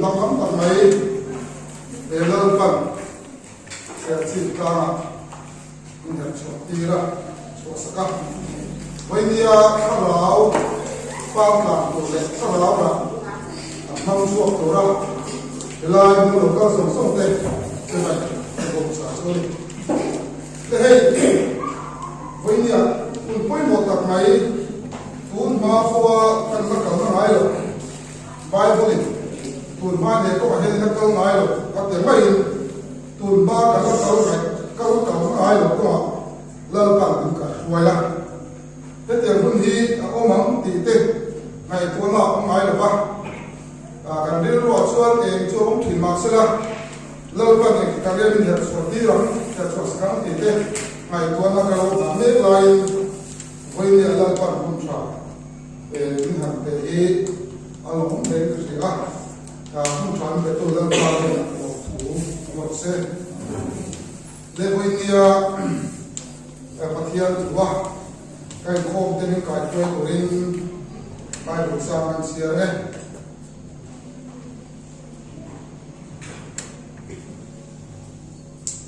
danglam tak mai he Lalpan Serchhip tlangah min herh chhuah tir a, chhuah sak a. Vawinia thlarau par tlan tur leh thlarau rah an hmang chhuak tur a, helai hmun lo kal zawng zawng te che mai ka bawk sa chu a ni. Te hei, vawinia hun pawimawh tak mai tun hma khua kan la kalna ngai lo, Bible in tun hma nen kawngah hian in la kal ngai lo a ti maiin tun hma kan la kal ngai kal kal ngai lo kawngah Lalpan min kaihruai a. Hetiang hun hi a awm ang tih te ngaihtuahna a awm ngai lo va, kan rilruah chuan eng chu a awm thin mahsela Lalpan eng ka rial in herhchhuah tir ang, herhchhuah sak ang tih te ngaihtuahna ka lo nghah mek laiin vawinia Lalpan hun tha Min han pe hi a lawm hle ka hria a, hmun tha min petu Lalpa hian a lawm thu a mawlh se. Le vawinia Pathian thua ka inkhawm te min kaihruai turin Bible chang kan chhiar e.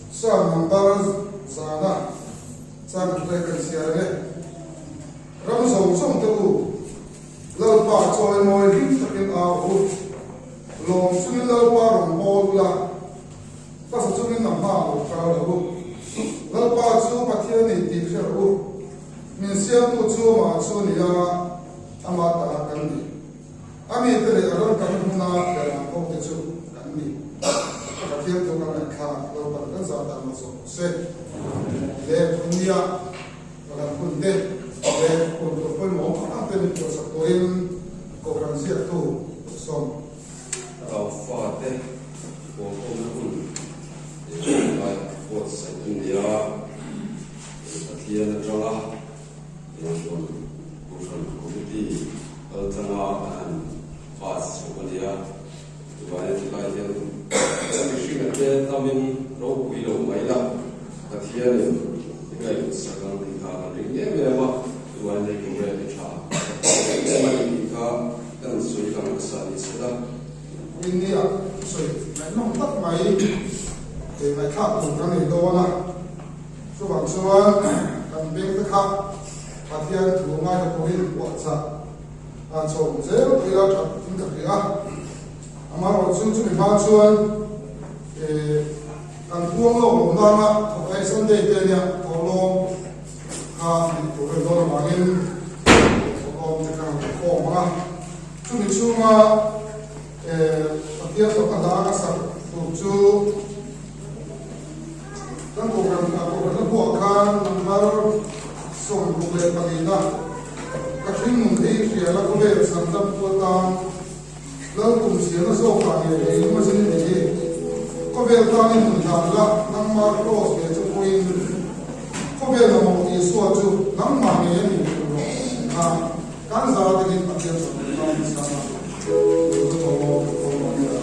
Psalm number zana chang kan chhiar e. Ram zawng zawng te u, Lalpa chawimawi hlim takin au u. Lawm chungin Lalpa rawn bawl ula, hmasa chungin a hma lo kal lo u. Lalpa chu Pathian ni tih hre rawh u, min siamtu chu amah chu a ni a, ama ta kan ni. A mite leh a ram kan hmuna ber ang ho te chu kan ni. Pathian thu kan ngaihthlak Lalpan kan zah dan lo zawk se. Le Punia. Kan hun te leh hun tur pawimawh ang ang te min tuahsak turin Kohhran ziaktu sawm. Rau fate pawlkhawmna hun lai buatsaih a ni a, Pathian atanga rawn Kohhran Committee kal tlanga an han pass chhoh a ni a, chuvangin chulai hian mihringa te tamin ropui lo mai la, Pathianin i ngaihsak ang tih kha kan ring em em a, chuvangin hei program hi tha em em a ni tih kha kan sawi lang nasa ni se la. India sawi ngaihnawm tak mai he ngaihthlak tur kan nei dawn a, chuvang chuan kan beng te kha Pathian thu ngaithla turin puahchah a chhawm zel ila that in ka hria a, amaherawhchu chu chumi hma chuan Kan puang lawk lo nana thawk ai Sunday te nia thawhlawm kha nih tur a ni dawn avangin thawhlawm te kha kan khawm ang a, chumi chhunga Pathian faka hla ka sak tur chu kan kohhran kohhran a buah khan number 64 na ka hringnun hi hriala khawvel chhandam tu atan Lalkum chhiarna zawkah nge lei lung a zin ni hi? Khawvel tan i hmun dan la, nangmah Kraws ve chu pawhin khawvel mamawh Isua chu nangmah ngei a ni tih rawh tih kha kan za takin Pathian chawlh tan nasa a, tun chu tawp tawp a nia.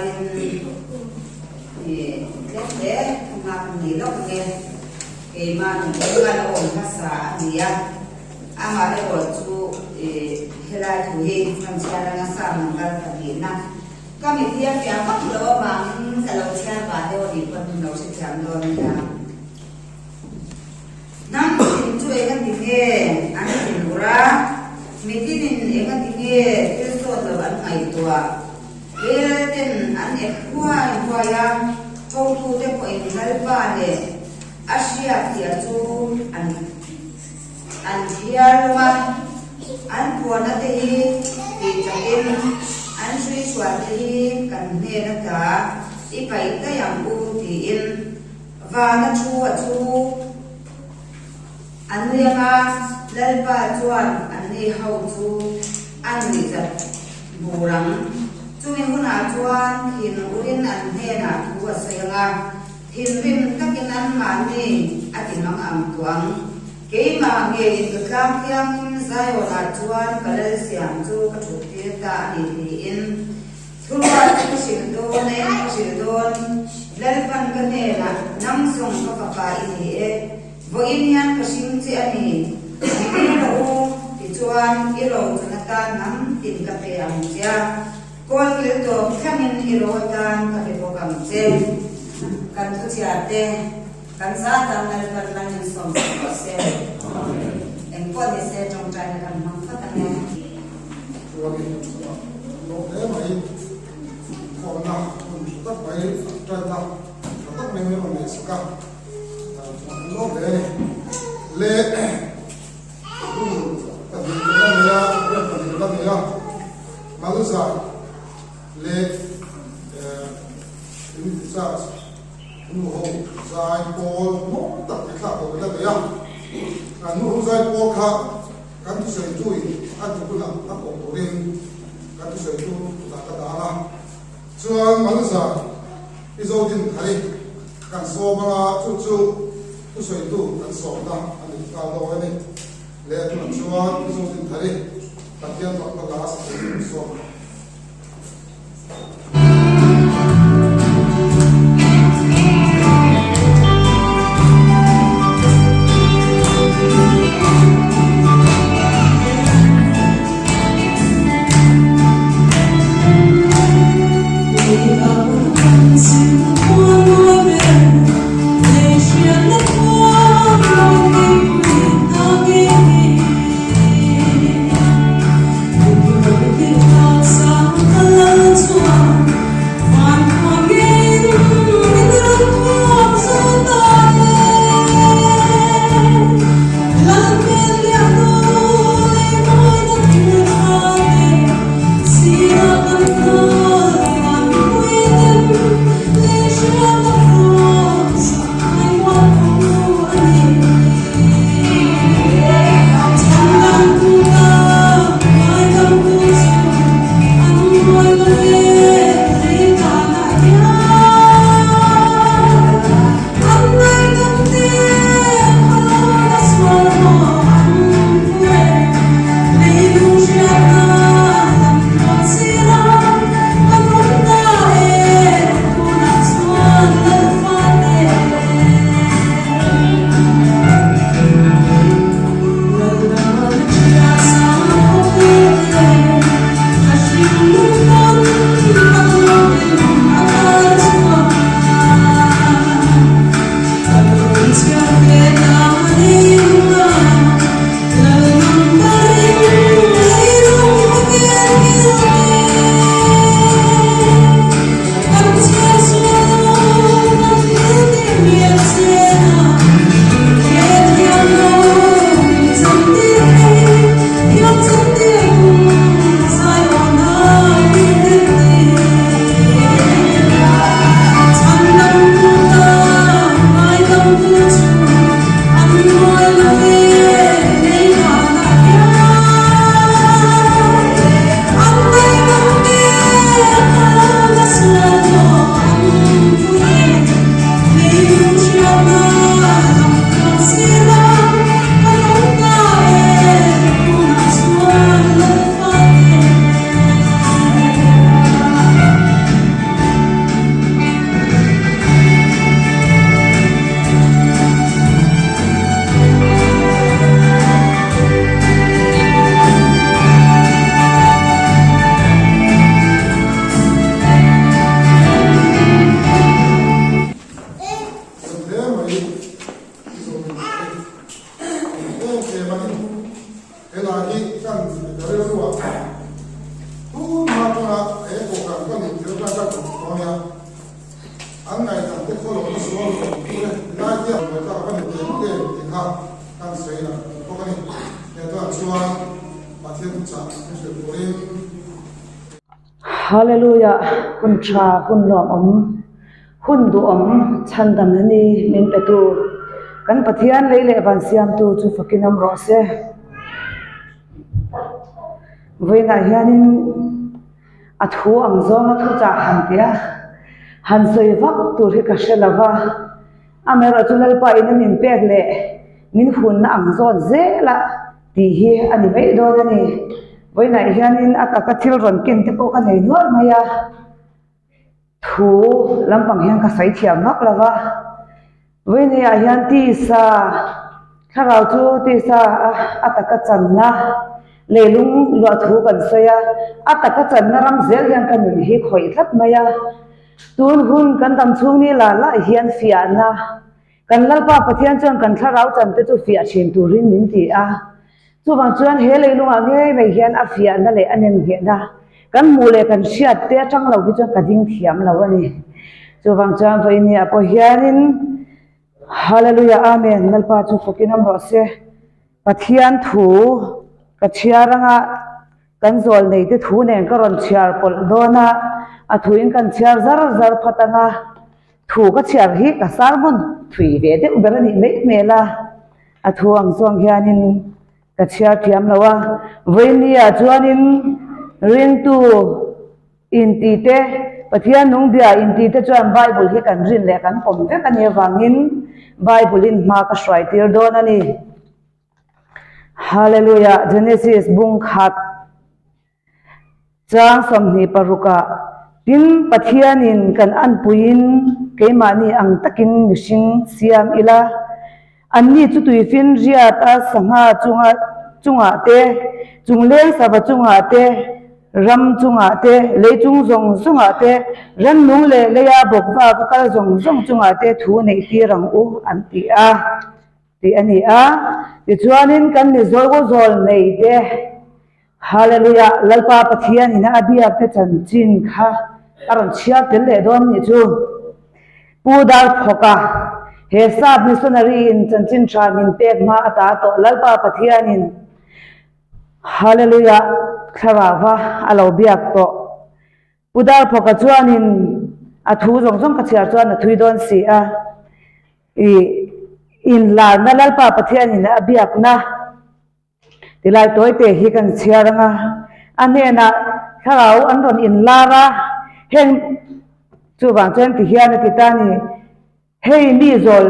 rualin tlem hle hma kan nei lawk nge keimah nunpui a la awm hmasa a ni a, amaherawh chu helai thu hi kan chhiar anga sa number pahnihna ka mit hi a fiah vak lo avangin ka lo chhiar vah deuh a nih pawn min lo hrethiam dawn nia. Hnam tin chu engati nge an thinur a, mitinin engati nge thil sawt lo an ngaihtuah? Rel ten an ep huai huai a, hotute pawhin Lalpa leh a hriatthia chu an an thiar hlawm a, an phuahna te hi tih chakin an hruihrual te hi kan hnen ata i paih daih ang u tiin Vana thu a chu an nui anga, Lalpa chuan anni ho chu a nuih zat bur ang. Chumi hunah chuan thin urin an hnenah thu a sawi anga, thinrim takin anmahni a ti mang ang tuah ang. Keimah ngeiin ka tlang thiangin Zion-ah chuan ka lal siam chu ka thut tir ta a ni tiin Thuruat ka hrilh dawn e, ka hrilh dawn. Lalpan ka hnenah, Nang zawng ka fapa i ni e, vawiin hian ka hring che a ni, mi tir rawh u, tichuan i ro chun atan hnam tin ka pe ang che a, kawl kil tawp thlangin i ro atan ka pe bawk ang che. Kan thuchhiar te, kan zatan Lalpan man in sawm sak rawh se. Engpawh ni se tawngtaina kan hmang phawt ang e. Chuanin lawm hle mai, inkhawmna hun tha tak mai, tanna tha tak mai min rawn neihsak a, chuan kan lawm hle a ni. Le hun pahnih kan la nei a, riat pahnih kan la nei a, Malzai leh Trinity Church nuho zai pawl mawi tak ngaihthlak tur kan la nei a, nuho zai pawl kha Kan thusawitu in a duh hunah a kawh turin kan thusawitu kutah ka dah ang a, chuan Malzar i zo din thar i kan sawm ang a, chu chu thusawitu kan sawmna a ni nghal dawn a ni. Leh tunah chuan i zo din thar i Pathian fakna hla a sa turin kan sawm ang. tana he kohhran ka nih thil kha ka tum dawn nia. An ngaihdan te khaw lohna sual lo awm tur e, tilai te a buai tlak a va ni teh lul em tih kha kan sawi lang tur bawk a ni. He tunah chuan Pathian thuchah min hrilh turin. Hallelujah! Hun tha, hun nuamawm, hun duhawm chhandamna ni min petu kan Pathian lei leh van siamtu chu fakin awm rawh se. Vawiinah hianin a thu ang zawnga thuchah han tih a, han sawi vak tur hi ka hre lo va, amaherawhchu Lalpa ina min pek leh min hunna ang zawn zel a tih hi a ni mai dawn a ni. Vawiinah hianin a taka thil rawn ken te pawh ka nei nual mai a, thu lampang hian ka sawi thiam vak lo va, vawiinah hian tisa thlarau chu tisa a taka channa leilung luah thu kan sawi a, a taka channa ram zel hian ka nun hi khawih tlat mai a, tun hun kan dam chhung ni lah lah hian fiahna. Kan Lalpa Pathian chuan kan thlarau chante chu fiah thin turin min ti a. Chuvang chuan he leilungah ngei mai hian a fiahna leh a nemnghehna kan hmuh leh kan hriat te atang lo hi chuan ka ding thiam lo a ni. Chuvang chuan vawinia pawh hianin Hallelujah Amen Lalpa chu fakin awm rawh se. Pathian thu ka chhiar anga kan zawl nei te thu nen ka rawn chhiar pawlh dawn a, a thuin kan chhiar zar zar phawt anga Thu ka chhiar hi ka sermon thui ve deuh ber a nih mai hmel a, a thu ang chuang hianin ka chhiar thiam lo a, vawinia chuanin ringtu intih te, Pathian nung bia intih te chuan Bible hi kan rin leh kan pawm vek a nih avangin Bible in hma ka hruai tir dawn a ni. Hallelujah Genesis bung khat. Chang 26ah, Tin, Pathianin kan anpuiin keimahni ang takin mihring siam ila, anni chu tuifin riat a sangha chunga chungah te, chungleng sava chungah te, ram chungah te, lei chung zawng zawngah te, rannung leh leia bawkva ka kal zawng zawng chungah te thu neih tir ang u, an ti a. Tih a ni a. Tichuanin kan mi zawl zawl nei te, Hallelujah! Lalpa Pathian ina a biak te chanchin kha a rawn chhiar tel leh dawn nih chu. Pu Darphawka, he sap missionary in chanchin tha min pek hma ata tawh Lalpa Pathian in Hallelujah thlarauva a lo biak tawh. Pu Darphawka chuanin a thu zawng zawng ka chhiar chuan a thui dawn si a. I inlarna Lalpa Pathian in a biakna Tilai tawite hi kan chhiar ang a, a hnenah thlarau an rawn inlar a, heng chuvang chuan ti hian a ti ta a ni, Hei mi zawl,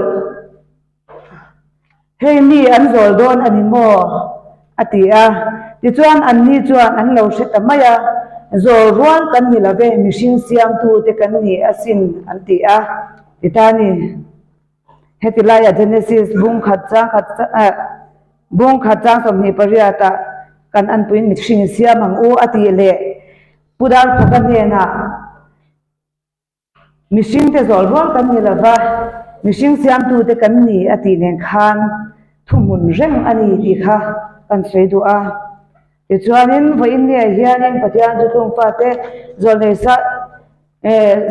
hei mi an zawl dawn a ni maw? a ti a. Tichuan anni chuan an lo hre ta mai a, Zawl rual kan ni lo ve, mihring siamtute kan ni asin an ti a ti ta a ni. Heti laiah Genesis bung khat chang khat bung khat chang 28 ah kan anpuiin mihring siam ang u a tih leh Pu Darphawka hnenah mihringte zawl rual kan ni lova, mihring siamtute kan ni a tih nen khan thuhmun reng a ni tih kha kan sawi duh a. Tichuanin vawiin niah hianin Pathian chu tlungfate zawlnei sa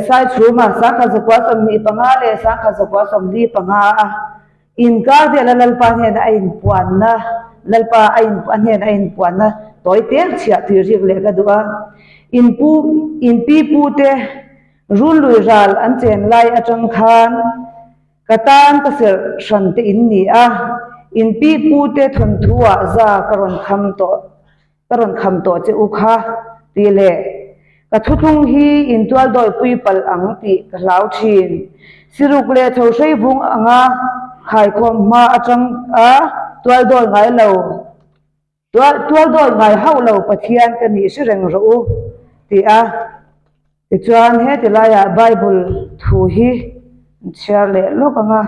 Saichhuma 1925 leh 1945 a inkar vela Lalpa hnena a inpuanna Lalpa a in a hnena a inpuanna tawi tel chhiah tih rik leh ka duh a. In pu in pi pute rul lui ral an chen lai atang khan Ka tan ka serh hran te in ni a, in pi pu te thawnthu ah za ka rawn kham tawh ka rawn kham tawh che u kha tih leh ka thuthlung hi in tual dawi pui palh ang tih ka hlau thin. Siruk leh tho hrei vung anga khaikhawm hma atang a tual dawi ngai lo. Tual dawi ngai hauh lo Pathian ka nih hre reng rawh u, ti a. Tichuan heti laiah Bible thu hi an chhiar leh lawk ang a.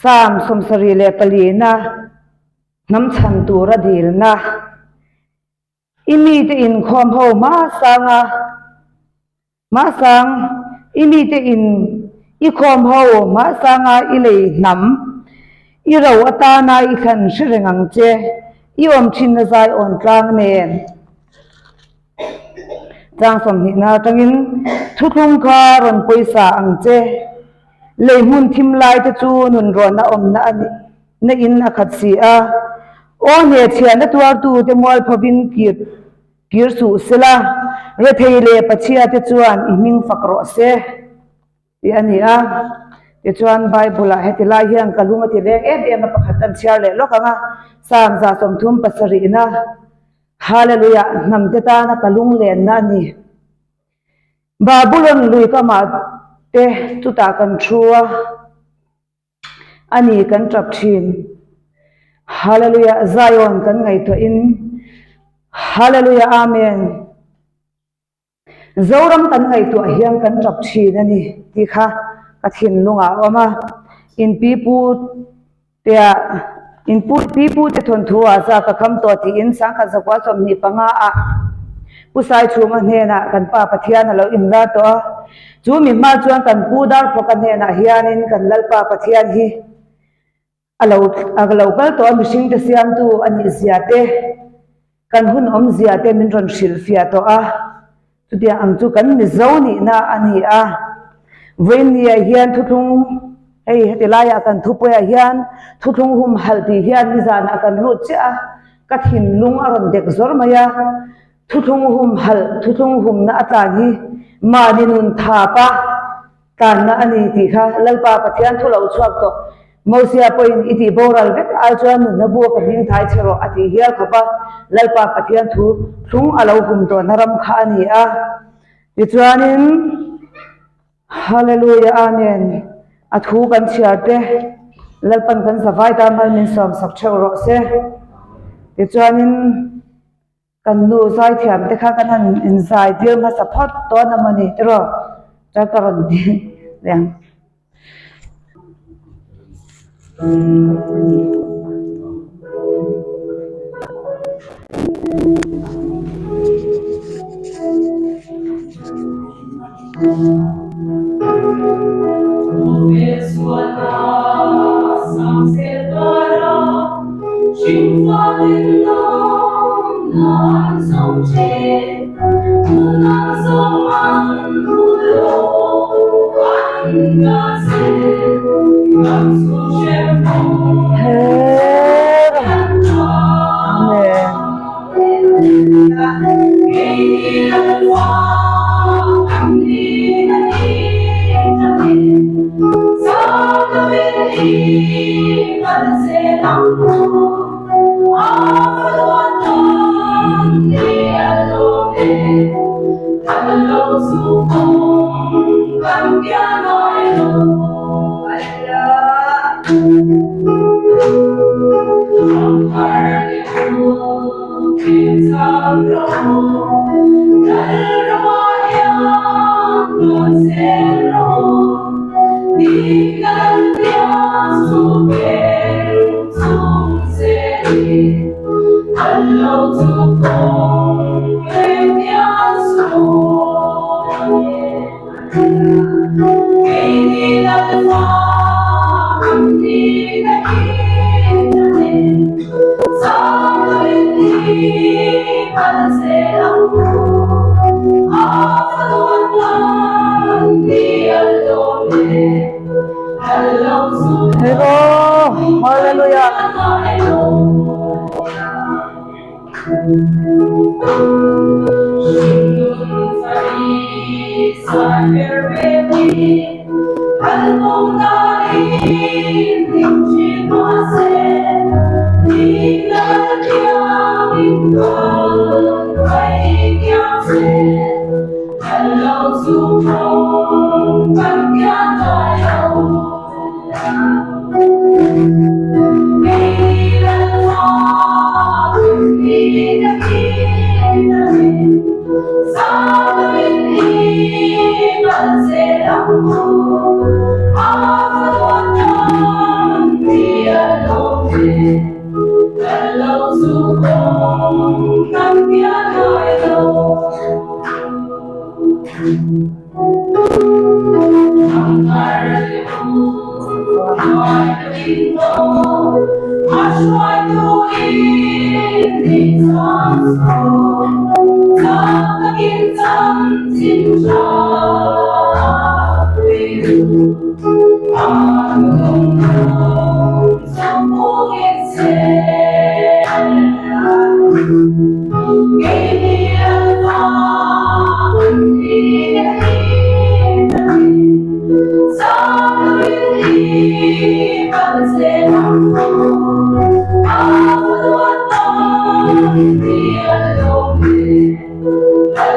Psalm 74na hnam chhan tura dilna. I mite inkhawm ho hmasanga Hmasang, i mite in i khawm ho hmasanga i lei hnam, i ro atana i thlan hre reng ang che, i awm thinna zai awn tlang nen. Chang sawmhnihna atangin thuthlung kha rawn pawisa ang che. Lei hmun thim lai te chu nunrawnna awmna a nih na in a khat si a. Aw hnehchhiahna tuartu te mualphovin kir kir suh sela, rethei leh pachhia te chuan i hming fak rawh se. Tih a ni a. Tichuan Bible ah heti lai hian ka lung a ti leng em em a, pakhat kan chhiar leh lawk ang a, Psalm 37 Hallelujah, hnamte tana ka lunglenna a ni. Babulon lui kamah te chutah kan thu a, a ni kan tap thin. Hallelujah, Zion kan ngaihtuahin Hallelujah, Amen. Zoram kan ngaihtuah hian kan tap thin a ni tih kha ka thinlungah a awm a. In pipu tea in pu pipu te thawnthu ah za ka kham tawh tiin sangkhat zakua 25 ah Pu Saichhuma hnenah kan pa Pathian a lo inlar tawh a. Chu mi hma chuan kan pu Darphawka hnenah hianin kan Lalpa Pathian hi A lo a lo kal tawh a mihringte siamtu a nih zia te, kan hun awmzia te min rawn hrilh fiah tawh a, chutiang ang chu kan Mizo nihna a ni a. Vawiinniah hian thuthlung hei heti laiah kan thupuiah hian thuthlung humhalh tih hian nizanah kan lut chiah a, ka thinlung a rawn dek zawr mai a, thuthlung humhalh thuthlung humna a tlan hi mahni nun thapa Tlanna a ni tih kha Lalpa Pathian thu lo chhuak tawh. Mosia pawhin i tih boral vek ai chuan nunna bu a ka hming thai che rawh a tih hial khawp a, Lalpa Pathian thu thlung a lo hum tawhna ram kha a ni a. Tichuanin, Hallelujah Amen, a thu kan chhiar te Lalpan kan zavai ta mal min sawmsak theuh rawh se. Tichuanin. Kan nu zaithiam te kha kan han inzai tir hmasa phawt dawn a mawni tiraw chuan ka rawn ti leh ang.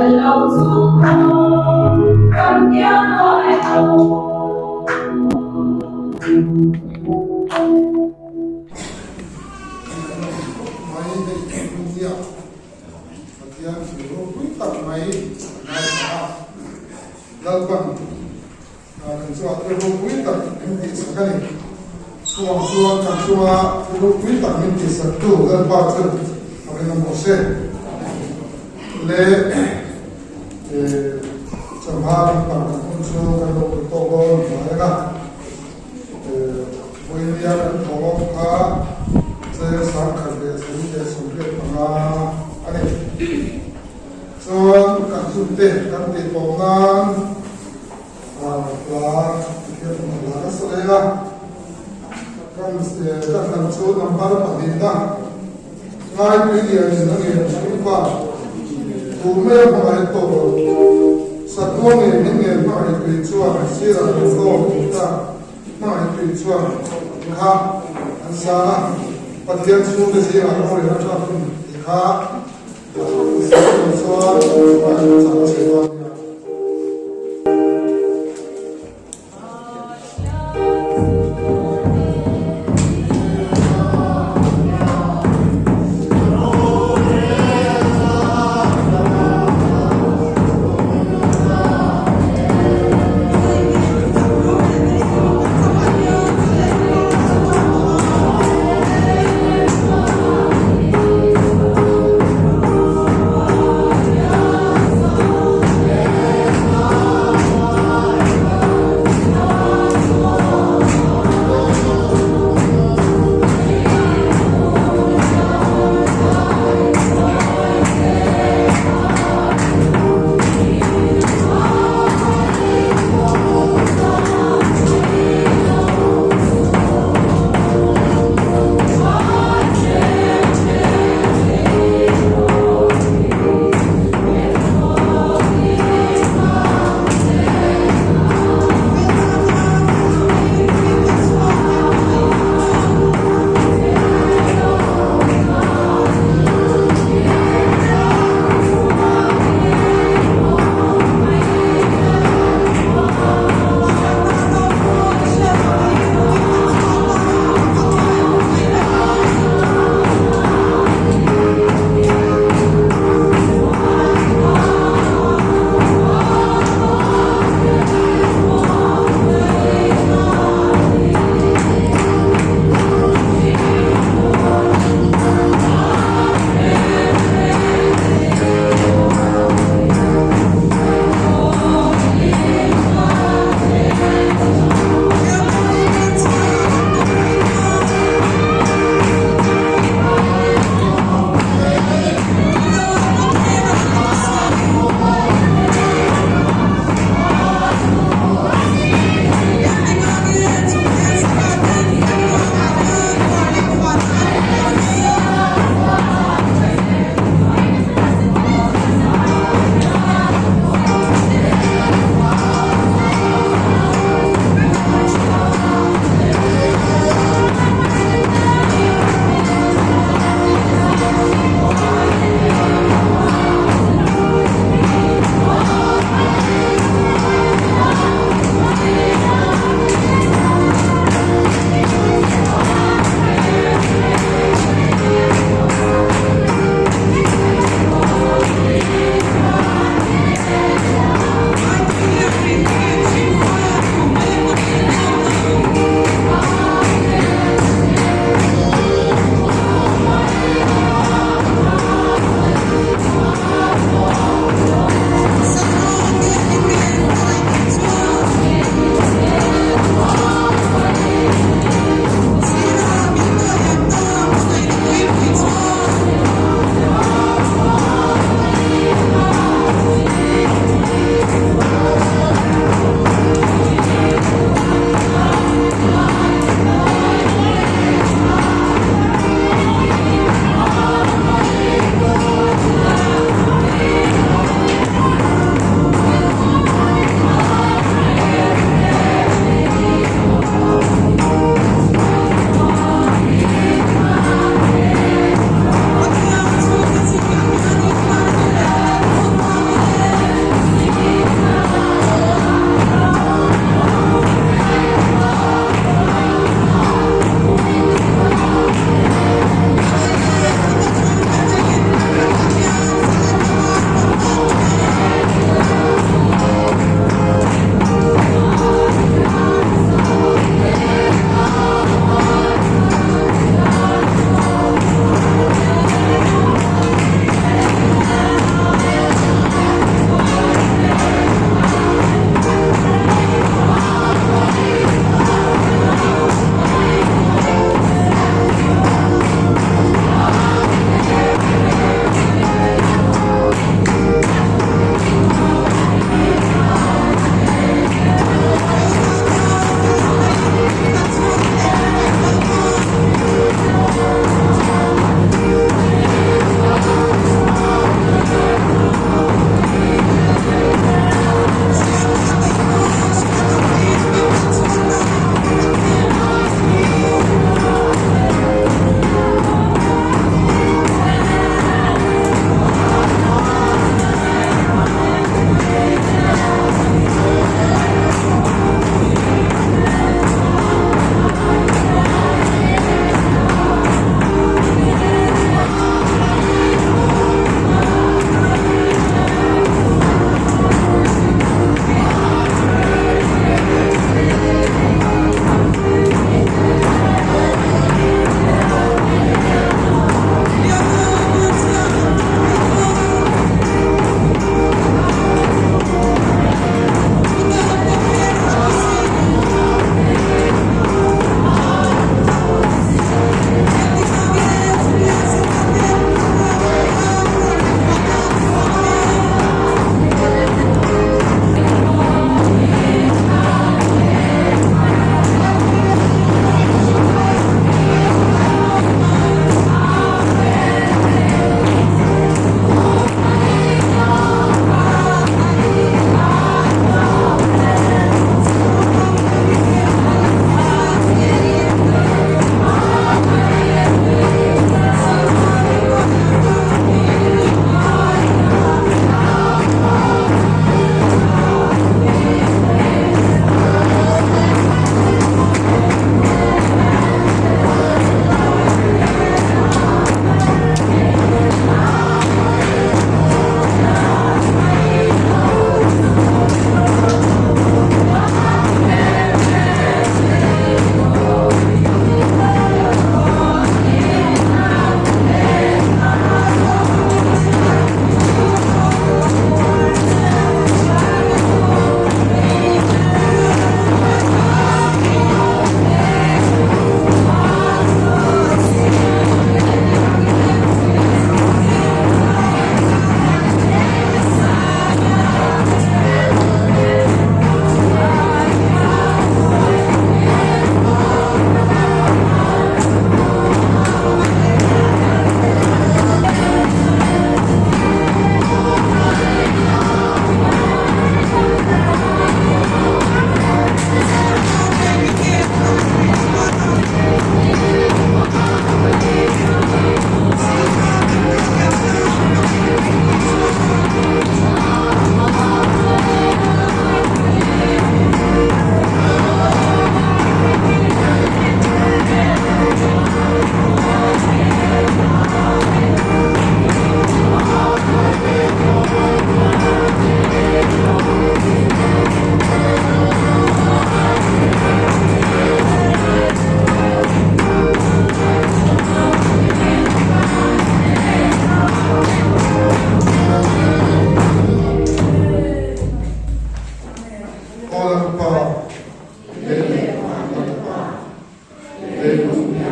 Mai hei India Pathian thil ropui tak mai ngaithla a, Lalpan kan chungah thil ropui tak min tihsak a ni. Chuvang chuan kan chunga thil ropui tak min tihsaktu Lalpa chu a rinawm rawh se. Le Changha lampang kan hun chu kan lo pui tawk dawn hnai ang a. Vawinia kan thawm kha cheng 1185 a ni. Chuan kan hunte kan tih tawp nan hla Pathian hna hla kan sa leh a. Kan ka hlan chu number pahnihna Ngaipui lianin a ngen chhungpa thu mai a hmangaih tawh lo. Satua ngei min ngen hmangaih tui chuan sirah min dawm tih ta hmangaih tui chuan kha an sa a, Pathian chhungte zingah rorel a tha hun tih kha sa tur chuan a chak a sawi dawn nia.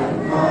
Amen.